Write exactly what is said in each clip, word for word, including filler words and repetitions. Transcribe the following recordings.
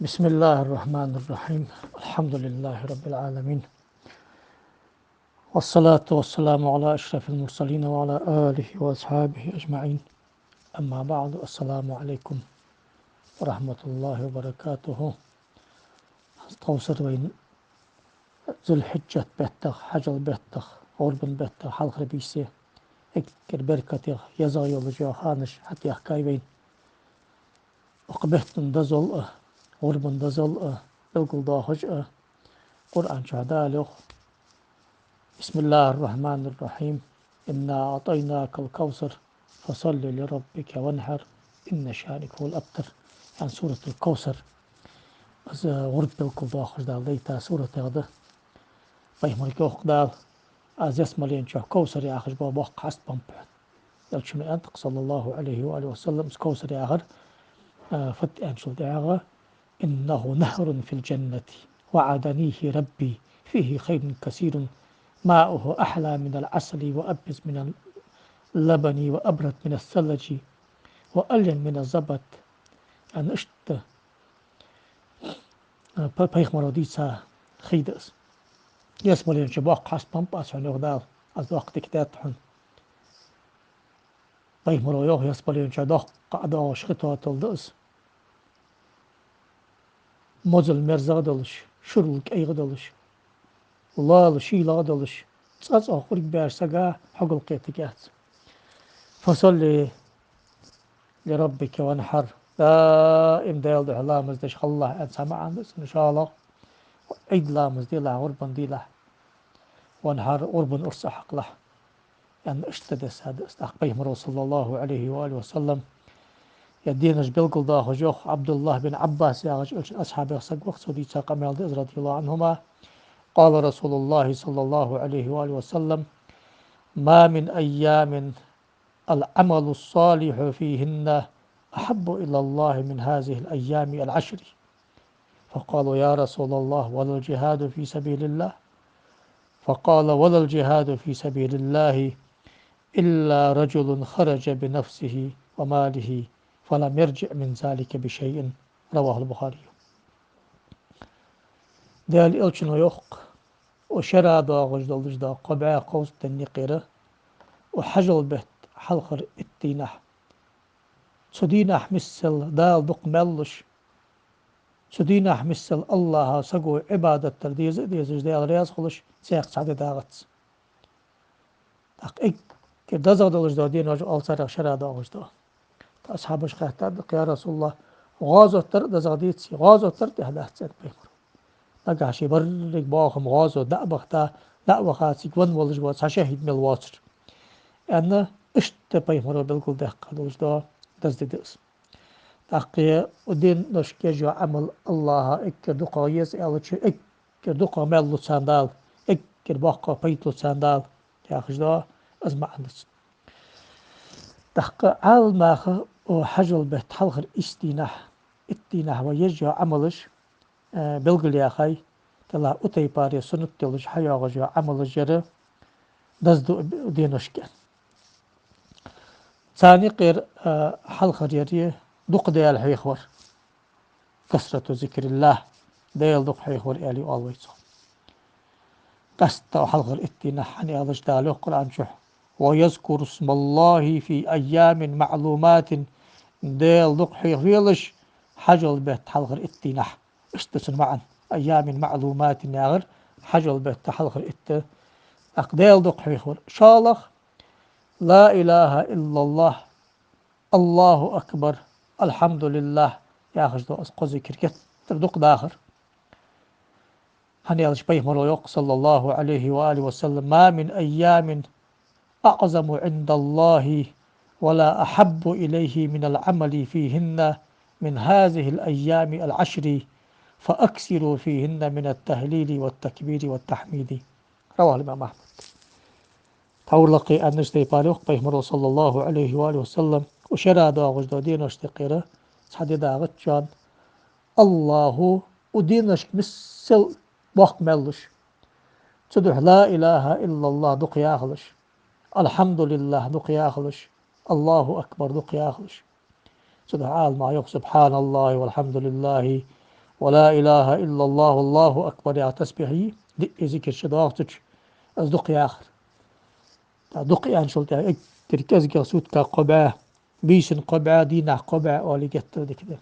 بسم الله الرحمن الرحيم. الحمد لله رب العالمين. والصلاة والسلام على أشرف المرسلين وعلى آله وأصحابه أجمعين. أما بعد. السلام عليكم ورحمة الله وبركاته. Тховсара вайна Зулхьиджат беттах, хьажол беттах, гӀурбан беттах хьалхара бийса, эггара беркатех, езагӀа йолаш йола ханаш хьатӀехкай вайна. Укх бетта дозал а, гӀурбан дозал а белгалдоахаш а, Къуръан чу Дала йоах: بسم الله الرحمن الرحيم. إنا أعطيناك الكوثر فصل لربك وانحر إن شانئك هو الأبتر. Яъни Суратул Кавсар. Из гӀурба белгалдоахаш Дала дайта сурат да. Пайхамарга йоах Дала: аз ялсмален чу Кавсар яхаш бола боккха хьаст беннаб хьона. Элчано аьннад-кх, صلى الله عليه وآله وسلم, из Кавсар яхар, а, фуд аьнначул тӀехьагӀа: إنه نهر في الجنة وعدنيه ربي فيه خير كثير ماؤه أحلى من العسل وأبيض من اللبن وأبرد من الثلج وألين من الزبد. Яъни иштта, а, пай-, пайхамаро дийца хий да из. Ялсмален чу боккха хьаст беннаб аз хьона, йоах Дала, аз доккха дика даьд хьона. Пайхамаро йоах, ялсмален чу доккха ӀодоагӀаш хи тотал да из. Мозал мерзагӀа долаш, шурал кӀайгӀа долаш, лоал шийлагӀа долаш, цӀацӀа къург беш сага хьогалкхетаргьяц. فصل لربك وانحر. Даим Даьла духьа ламаз деш хилалахь аьнна цхьа маӀан да цун, шоллагӀа, Ӏийд ламаз делахь, гӀурбан делахь, وانحر, гӀурбан урс а хьекхалахь. Аьнна, иштта дессад из. ТӀаккха Пайхамаро, صلى الله عليه وآله وسلم, ер денаш белгалдоахаш йоах, Ӏабдуллахь бин Ӏаббас яхача элчан асхьабех саг ва-кх, цо дийца къамаьл да из, رضي الله عنهما. قال رسول الله صلى الله عليه وآله وسلم: ما من أيام العمل الصالح فيهن أحب إلى الله من هذه الأيام العشر. فقالوا: يا رسول الله، ولا الجهاد في سبيل الله؟ فقال: ولا الجهاد في سبيل الله إلا رجل خرج بنفسه وماله فلم يرجع من ذلك بشيء. رواه البخاري. Даьла элчано йоах-кх, укх шера доагӀаш долаш дола кхо бӀаь кховзткъа ден юкъера, укх хьажол бетта хьалхара итт дийнахьа, цу дийнахьа миссел Дала дукха маьл луш, цу дийнахьа миссел АллахӀа саго Ӏибадат дар деза а дезаш, Даьла раьза хулаш, царех цхьа ди дагӀац. ТӀаккха эггара дезагӀа долаш дола денош оал царех шера доагӀаш дола. ТӀаккха асхьабаша хаьттад-кх: я РасулаллахӀ, гӀазот дар а дезагӀа деций, гӀазот дар а тӀехьа дац, аьннад Пайхамаро. Нагахь ше берригача боахама гӀазот дӀа а бахийта, дӀа а ваха, цига венна волаш вола цхьа шахӀид мел воацар, аьнна, иштта Пайхамаро белгалдаьккха долаш дола деза ди да из. ТӀаккха укх деношка еш йола Ӏамал АллахӀа эггара дукхагӀа еза аьлча, эггара дукхагӀа маьл лу царна Дала, эггара боккха пайда лу царна Дала, яхаш дола из маӀан да цун. ТӀаккха Ӏаламнаха укх хьажол бетта хьалхара итт дийнахьа, итт дийнахьа вай еш йола Ӏамалаш, э, белгалъяьхай, тӀаккха укх тайпара суннат долаш хьайоагӀаш йола Ӏамалаш яр деза да укх деношка. Царна юкъера, э, хьалхара яр дукха Даьла хьоахавар. كثرة ذكر الله, Даьла дукха хьоахавар аьле оал вай цох. Къаьстта хьалхара итт дийнахьа, хӀана аьлча Дала йоах Къуръан чу: ويذكروا اسم الله في أيام معلومات, Даьла дукха хьоахавелаш хьажол бетта хьалхара итт дийнахьа. Иштта цун маӀан, أيام معلومات яхар, хьажол бетта хьалхара итт, тӀаккха Даьла дукха хьоахавар. ШоллагӀа: لا إله إلا الله, الله أكبر, الحمد لله яхаш дола из кхо зикар геттара дукха дахар. ХӀана аьлча Пайхамаро йоах, صلى الله عليه وآله وسلم: ما من أيام أعظم عند الله ولا أحب إليه من العمل فيهن من هذه الأيام العشر، فأكثروا فيهن من التهليل والتكبير والتحميد. رواه الإمام أحمد. Тхьовра лакхе аьннача тайпара йоах Пайхамаро, صلى الله عليه وآله وسلم, укх шера доагӀаш долча деношта юкъера цхьа ди дагӀац шоана, АллахӀа укх деношка миссел боккха маьл луш, цудухьа لا إله إلا الله дукха яхалаш, الحمد لله дукха яхалаш, الله أكبر дукха яхалаш. Цудухьа Ӏаламнаха йоах: سبحان الله والحمد لله ولا إله إلا الله والله أكبر яха тасбихь, диъ зикар ше доагӀача, из дукха яхар. ТӀаккха дукха аьнначул тӀехьагӀа эггара кӀезигагӀа сутках кхо бӀаь, бийсан кхо бӀаь, дийнахьа кхо бӀаь оале геттара дика да.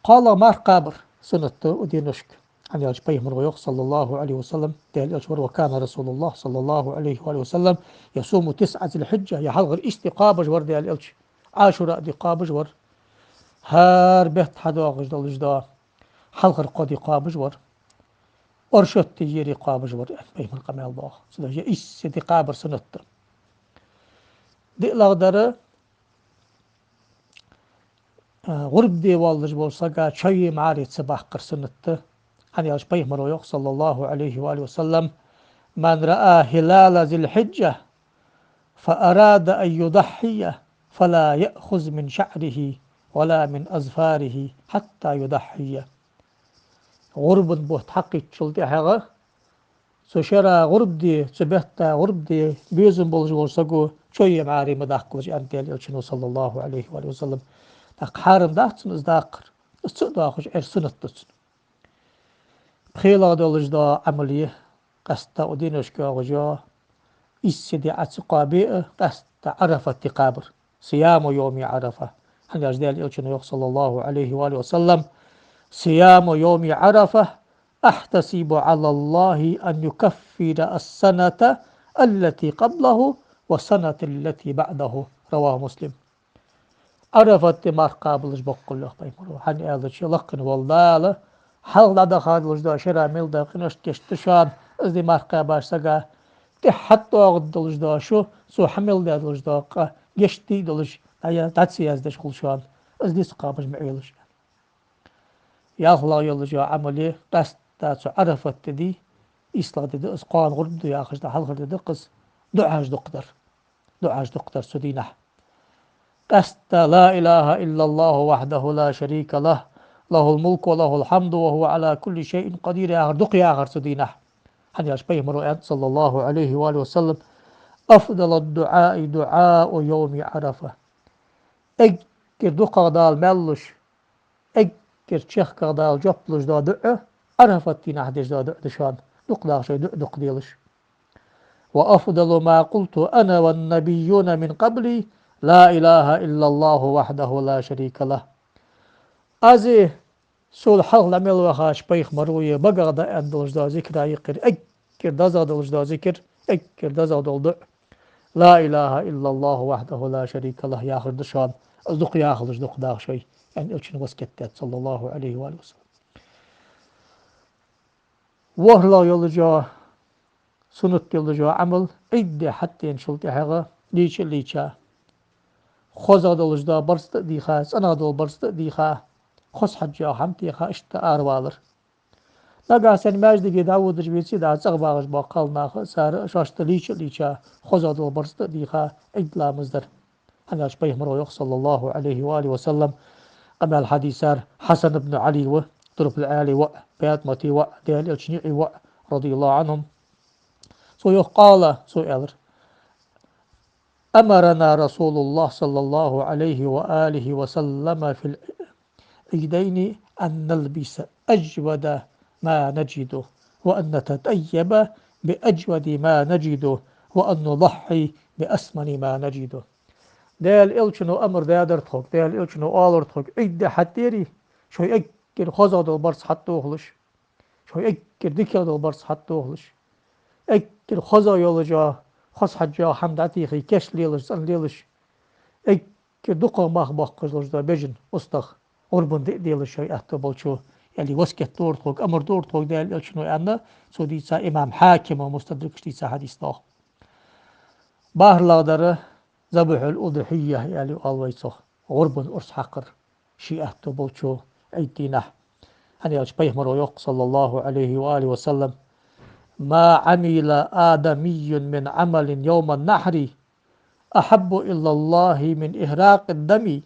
КхоалагӀа марха кхабар суннат да укх деношка. ХӀана аьлча пайхамара йоах, صلى الله عليه وسلم, Даьла элча вар: وكان رسول الله صلى الله عليه وآله وسلم يصوم تسع ذي الحجة, е хьалхара ийс ди кхоабаш вар Даьла элча, Ӏашура ди кхоабаш вар. ХӀара бетта хьадоагӀаш долаш да хьалхара кхо ди кхоабаш вар. Оршота ди, ери кхоабаш вар, аьнна, пайхамара къамаьл доагӀа. Цудухьа ийс ди кхабар суннат да. ДиълагӀдар, а, гӀурба де воаллаш волча сага чои маьре ца баккхар суннат да. ХӀана аьлча пайхамара йоах, صلى الله عليه وآله وسلم: من رأى هلال ذي الحجة فأراد أن يضحي فلا يأخذ من شعره ولا من أظفاره حتى يضحي. ГӀурбан бутт хьакхийтачул тӀехьагӀа цу шера гӀурба де, цу бетта гӀурба де безам болаш волча саго чои маьре ма даккхалаш, аьннад Даьла элчано, صلى الله عليه وآله وسلم. ТӀаккха хьарам дац цунна из даккхар, из ца а доахаш, Ӏер суннат да цунна. ПхелагӀа долаш дола Ӏамал я, къаьстта укх деношка йоагӀаш йола ийс ди Ӏа ца кхоабе а, къаьстта Ӏарафат ди кхабар. صيام يوم عرفة. ХӀана аьлча Даьла элчано йоах, صلى الله عليه وآله وسلم: صيام يوم عرفة أحتسب على الله أن يكفر السنة التي قبله والسنة التي بعده. رواه مسلم. Ӏарафат ди марха кхабалаш боккъал, йоах пайхамара. ХӀана аьлча лакхе вола Дала хьалха дӀадаха долаш дола шера мел дола къиношта гешт ду шоана, из ди марха кхаьбача сага. ТӀехьа хьатӀадоагӀаргдолаш дола шу, цо хьа мел даь долаш дола къа гешт дий долаш, дӀа-, дӀа ца яздеш хул шоана, из ди ца кхабаш ма Ӏелаш. ЯлхлагӀа йолаш йола Ӏамал я, къаьстта цу Ӏарафат ди, ийслагӀа ди да из, кхоана гӀурба ду яхаш да, хьалхара ди да-кх из, дуӀаш дукха дар. ДуӀаш дукха дар цу дийнахьа. Къаьстта: لا إله إلا الله وحده لا شريك له، له الملك وله الحمد وهو على كل شيء قدير яхар дукха яхар цу дийнахьа. ХӀана аьлча пайхамара аьннад, صلى الله عليه وآله وسلم: أفضل الدعاء دعاء يوم عرفة. Эггара дукхагӀа Дала маьл луш, эггара чехкагӀа Дала жоп луш дола дуӀа Ӏарафат дийнахьа деш дола дуӀа да шоана. Дукха даха шоай дуӀа дукха делаш. وأفضل ما قلت أنا والنبيون من قبلي لا إله إلا الله وحده لا شريك له. Аз а, сол хьалха дӀа мел вахача пайхамаро а багах дӀааьнна долаш дола зикарий юкъера эггара дезагӀа долаш дола зикар, эггара дезагӀа дола дуӀа: لا إله إلا الله وحده لا شريك له яхар да шоана. Из дукха яхалаш дукха даха шоай, аьнна, элчано васкет даьд, صلى الله عليه وآله وسلم. ВорхӀлагӀа йолаш йола, суннат йолаш йола Ӏамал: Ӏийд ди хьатӀаденачул тӀехьагӀа лийча а лийча, хозагӀа долаш дола барзкъа тӀа а дийха, цӀенагӀа дола барзкъа тӀа а дийха, хоза хьаж йоагӀа хӀама теха, иштта аравалар. Нагахьа санна маьждиге дӀаводаш веце а, дӀа цӀагӀа багӀаш бола кхалнах а, цар а шоашта лийча а лийча, хозагӀа дола барзкъа тӀа а дийха, Ӏийд ламаз дар. ХӀана аьлча пайхамара йоах, صلى الله عليه وآله وسلم, къамаьл хьадийцар Хьасан ибн Ӏали ва, Турфул Ӏаьлий воӀ, ПаьтӀаматий воӀ, Даьла элчан йиӀий воӀ, رضي الله عنهم. Цо йоах, قال, цо аьлар: أمرنا رسول الله صلى الله عليه وآله وسلم في العيدين أن نلبس أجود ما نجد، وأن نتطيب بأجود ما نجد، وأن نضحي بأثمن ما نجد. Даьла элчано амар даьдар тхога, Даьла элчано оалар тхога: Ӏийд ди хьатӀадере, шоай эггара хозагӀа дола барзкъа хьатӀадохалаш, шоай эггара дикагӀа дола барзкъа хьатӀадохалаш, эггара хозагӀа йолаш йола, хоза хьаж йоагӀа хӀама дӀатехе, кийча лелаш, цӀена лелаш, эггара дукхагӀа мах боаккхаш долаш дола бежан устагӀа гӀурбан ди а делаш шоай аьттув болчо, аьле, васкет дора тхога, амар дора тхога Даьла элчано, аьнна, цо дийца имам Хьакима Мустадракаш дийца хьадис да. БархӀлагӀдар ذبح الأضحية аьле оал вай цох, гӀурбан урс хьакхар ший аьттув болчо Ӏийд дийнахьа. ХӀана аьлча пайхамара йоах, صلى الله عليه وآله وسلم: ما عمل آدمي من عمل يوم النحر أحب إلى الله من إهراق الدم،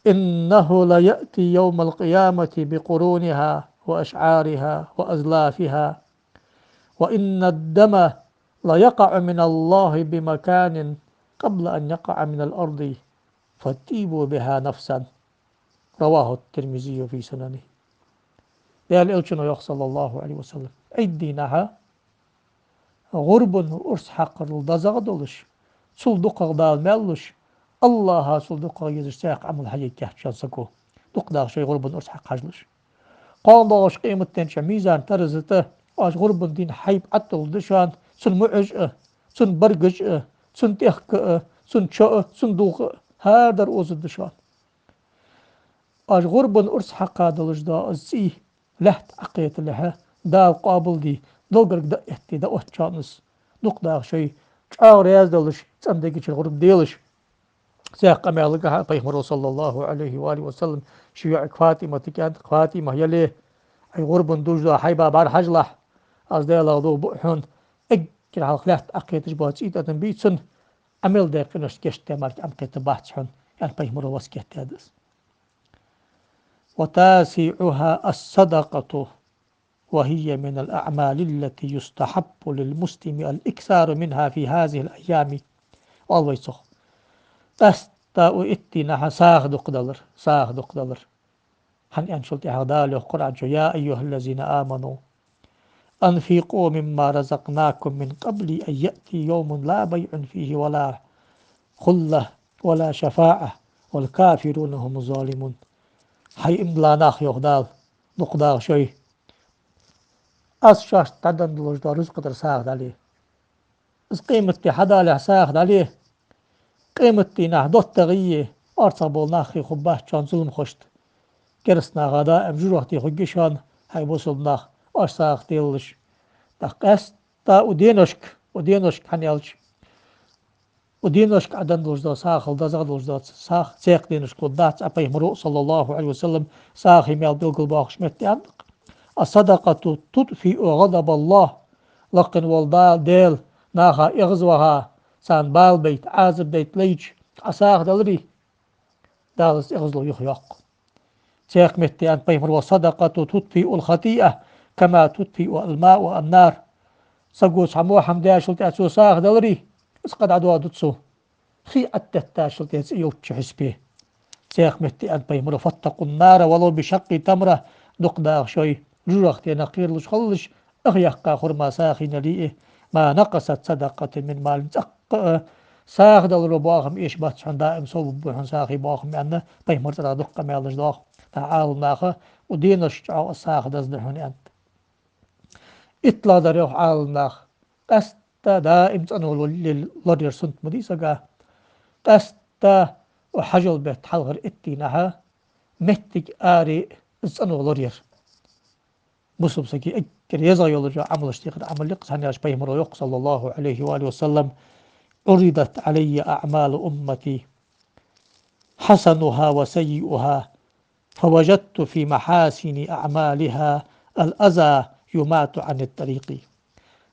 إنه ليأتي يوم القيامة بقرونها وأشعارها وأزلافها، وإن الدم ليقع من الله بمكان قبل أن يقع من الأرض، فطيبوا بها نفسا. رواه الترمذي في سننه. Даьла Элчано йоах, صلى الله عليه وسلم: Ӏийд дийнахьа гӀурбан урс хьакхарал дезагӀа долаш, цул дукхагӀа Дала маьл луш, АллахӀа цул дукхагӀа езаш цхьаккха Ӏамал хьаергьяц шоана саго, дукха даха шоай гӀурбан урс хьакха хьажалаш. Кхоана доагӀача къематдийнахьа мизан тараза тӀа оаш гӀурбан дийнахьа хьайба Ӏатталуш да шоана, цун муӀаш а, цун баргаш а, цун тӀехк а, цун чо а, цун дулх а, хӀара дар озаргда шоана. Оаш гӀурбан урс хьакха долаш дола из цӀий лаьтта Ӏокхеталехьа, Дала къоабалде, долгарг дӀаэтте, дӀаотт шоана из. Дукха даха шоай чӀоагӀа раьза долаш, цӀена дега чура гӀурба делаш. Цхьаькха къамаьлагахьа Пайхамаро, صلى الله عليه وآله وسلم, ший йоӀага ФатӀиматага аьннад: ФатӀима, яле, Ӏа гӀурбан дувш дола хьайба бӀарахьажалахь, аз Даьлах дув буъ хьона, эггара хьалха лаьтта Ӏокхеташ бола цӀий тӀадам бий цун, Ӏа мел даь къинош гешт де мара Ӏа кхетаргбац хьона, аьнна, Пайхамаро васкет даьд из. وتاسعها الصدقة، وهي من الأعمال التي يستحب للمسلم الإكثار منها في هذه الأيام. Оал вай цох. Къаьстта укх итт дийнахьа сагӀа дукха далар, сагӀа дукха далар. ХӀана аьнначул тӀехьагӀа Дала йоах Къуръан чу: يا أيها الذين آمنوا أنفقوا مما رزقناكم من قبل أن يأتي يوم لا بيع فيه ولا خلة ولا شفاعة والكافرون هم الظالمون. ХӀай иман дилла нах, йоах Дала, дукха даха шоай, аз шоашта дӀаденна долаш дола рузкъа тӀара сагӀа дӀале. Из къематди хьадалехьа сагӀа дӀале, къематдийнахьа доттагӀий, орцагӀбола нахи хургбац шоана зуламхошта. Кераста наха даим жожагӀате хургья шоана, хӀай бусалба нах, оаш сагӀа делалаш. ТӀаккха къаьстта укх деношка, укх деношка, хӀана аьлча, укх деношка Ӏа денна долаш дола сагӀа хила дезагӀа долаш дола сагӀа цхьаькха деношка лургдац, Ӏа Пайхамаро, صلى الله عليه وسلم, сагӀий маьл белгалбоаккхаш метте аьннад-кх: الصدقة تطفئ غضب الله. Лакхе вола Дала, Даьла наха эгӀазваха, царна бала байта, Ӏазап дайта лайча Ӏа сагӀа даларе, Дала из эгӀазло юхайоаккх. Цхьаькха метте аьннад Пайхамаро: والصدقة تطفئ الخطيئة كما تطفئ الماء النار. Саго цхьа во хӀама даьчул тӀехьагӀа цо сагӀа даларе, из кхы дӀадоаду цо хий Ӏотеттачул тӀехьагӀа цӀи йолча хьисапе. Цхьаькха метте аьннад Пайхамаро: فاتقوا النار ولو بشق تمرة. Дукха даха шоай, жожагӀатенах кхералуш хилалаш, ах яккха хурма сагӀийнале а. ما نقصت صدقة من مال. ЦӀаккха а сагӀа даларо бахам эшабац хьона, даим совбаргба хьона сагӀий бахам, аьнна, Пайхамара цӀерагӀа дукха къамаьлаш доагӀа. ТӀаккха Ӏаламнаха укх деношка чӀоагӀа сагӀа деза да хьона аьннад. ИттлагӀдар, йоах Ӏаламнаха, къаьстта даим цӀено ло-, ле-, лораяр суннат ма дий сага. Къаьстта укх хьажол бетта хьалхарча итт дийнахьа меттиг, аре из цӀено лораяр. Бусалба сага эггара езагӀа йолаш йола Ӏамалашта юкъера Ӏамал я-кх из, хӀана аьлча Пайхамаро йоах, صلى الله عليه وآله وسلم: عرضت علي أعمال أمتي حسنها وسيئها فوجدت في محاسن أعمالها الأذى يماط عن الطريق.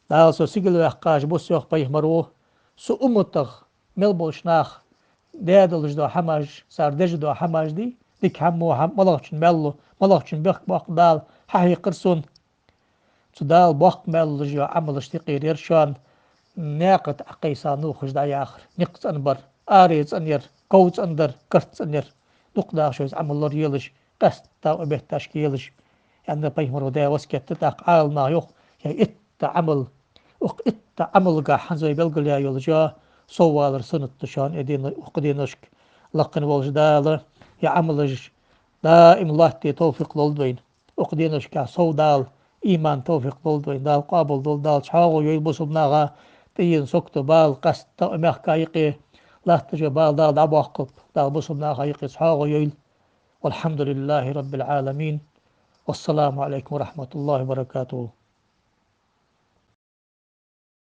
Дала со сигала ваьккхача бус, йоах Пайхамаро, са умматах мел болча наха даь долаш дола хӀамаш, цар деш дола хӀамаш дий, дика хӀама, во хӀама, малагӀчун маьл лу, малагӀчун бехк боаккх Дала, хьахьекхар сона. Цу Дала боккха маьл луш йола Ӏамалашта юкъера яр шоана наькъа тӀа Ӏокхайса нувхаш дӀаяхар, никъ цӀенбар, аре цӀенъяр, ков цӀендар, карт цӀенъяр. Дукха даха шоай из Ӏамал лораелаш, къаьстта укх бетташка елаш, аьнна, Пайхамаро даь васкет да. ТӀаккха Ӏаламнаха йоах, ер итт Ӏамал, укх итт Ӏамалгахьа хӀанз вай белгалъяь йолаш йола соввалар суннат да шоана укх дено-, укх деношка. Лакхе волча Дала ер Ӏамалаш даим лоаттаде товфикъ лолда вайна. Укх деношкахьа сов Дала иман, товфикъ лолда вайна, Дала къоабал долда, Дала чӀоагӀо йойла бусалба наха тӀаена сагото, бала, къаьстта укх мехка юкъе латташ йола бала Дала дӀабоаккхалба, Дала бусалба наха юкъе чӀоагӀо йойла. والحمد لله رب العالمين. والسلام عليكم ورحمة الله وبركاته.